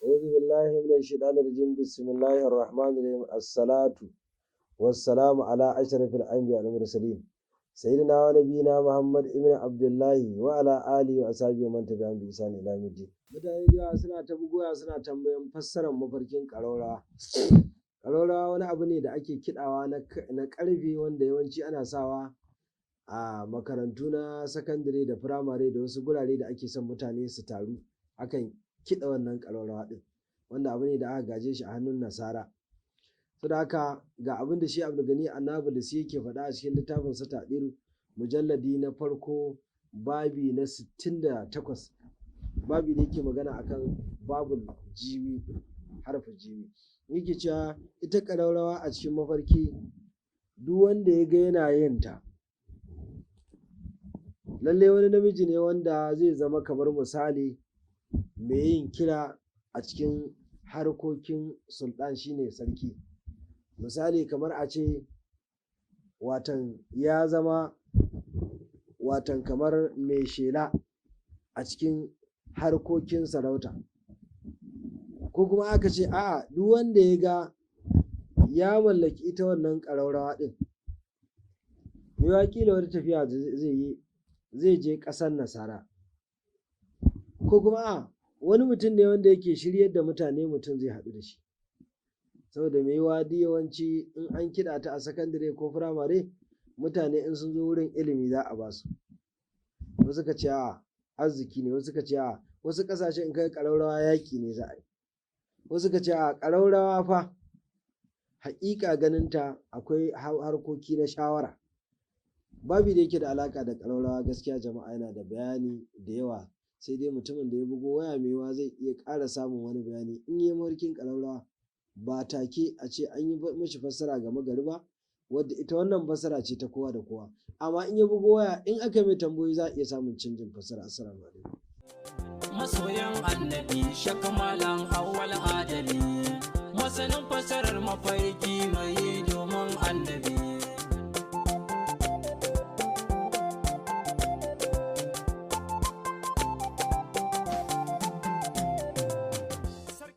أعوذ بالله من الشيطان الرجيم. بسم الله الرحمن الرحيم. الصلاة والسلام على أشرف الأنبياء والمرسلين، سيدنا ونبينا محمد ابن عبد الله وعلى آله وأصحابه ومن تبعهم بإحسان إلى يوم الدين. Mutane da yawa suna ta bugowa suna tambayan fassarar mafarkin ƙaraurawa. Ƙaraurawa wani abu ne da ake kiɗawa na ƙarfe, wanda yawanci ana sawa a makarantu na sakandare da firamare da wasu gurare da ake son mutane su taru, akan kiɗa wannan ƙaraurawa ɗin, wanda abu ne da aka gaje shi a hannun Nasara. Saboda haka, ga abin da shi Abdulgani Annabulsi yake faɗa a cikin littafin sa Ta'diru, mujalladi na farko, babi na 68, babi da yake magana akan babul jimi, harfin jimi. Yake cewa ita ƙaraurawa a cikin mafarki, duk wanda ya ga yana yin ta, lallai wani namiji ne wanda zai zama kamar misali mai yin kira a cikin harkokin sultan, shine sarki. Misali, kamar a ce watan ya zama watan kamar mai shela a cikin harkokin sarauta. Ko kuma aka ce a'a, duk wanda ya ga ya mallaki ita wannan ƙaraurawa ɗin, mai kila wata tafiya zai yi, zai je ƙasar Nasara. Ko kuma a wani mutum ne wanda yake shiryar da mutane, mutum zai haɗu da shi. Saboda mai yiwuwa duk yawanci in an kiɗa ta a sakandare ko firamare, mutane in sun zo wurin, ilimi za a ba su. Wasu suka ce a'a, arziki ne. Wasu suka ce a'a, wasu ƙasashe in kai ƙaraurawa, yaƙi ne za a yi. Wasu suka ce a'a, ƙaraurawa fa haƙiƙa ganinta akwai harkoki na shawara. Babi da yake da alaƙa da ƙaraurawa, gaskiya jama'a, yana da bayani da yawa, sai dai mutumin da ya bugo waya mai yiwuwa zai iya ƙara samun wani bayani. In yi mafarkin ƙaraurawa, ba take a ce an yi mishi fassara gama gari ba, wadda ita wannan fassara ce ta kowa da kowa, amma in ya bugo waya, in aka mai tambayoyi, za a iya samun canjin fassara. Assalamu alaikum. Masoyan Annabi, Shakamalan Awwal Adali, masanin fasarar mafarki mai.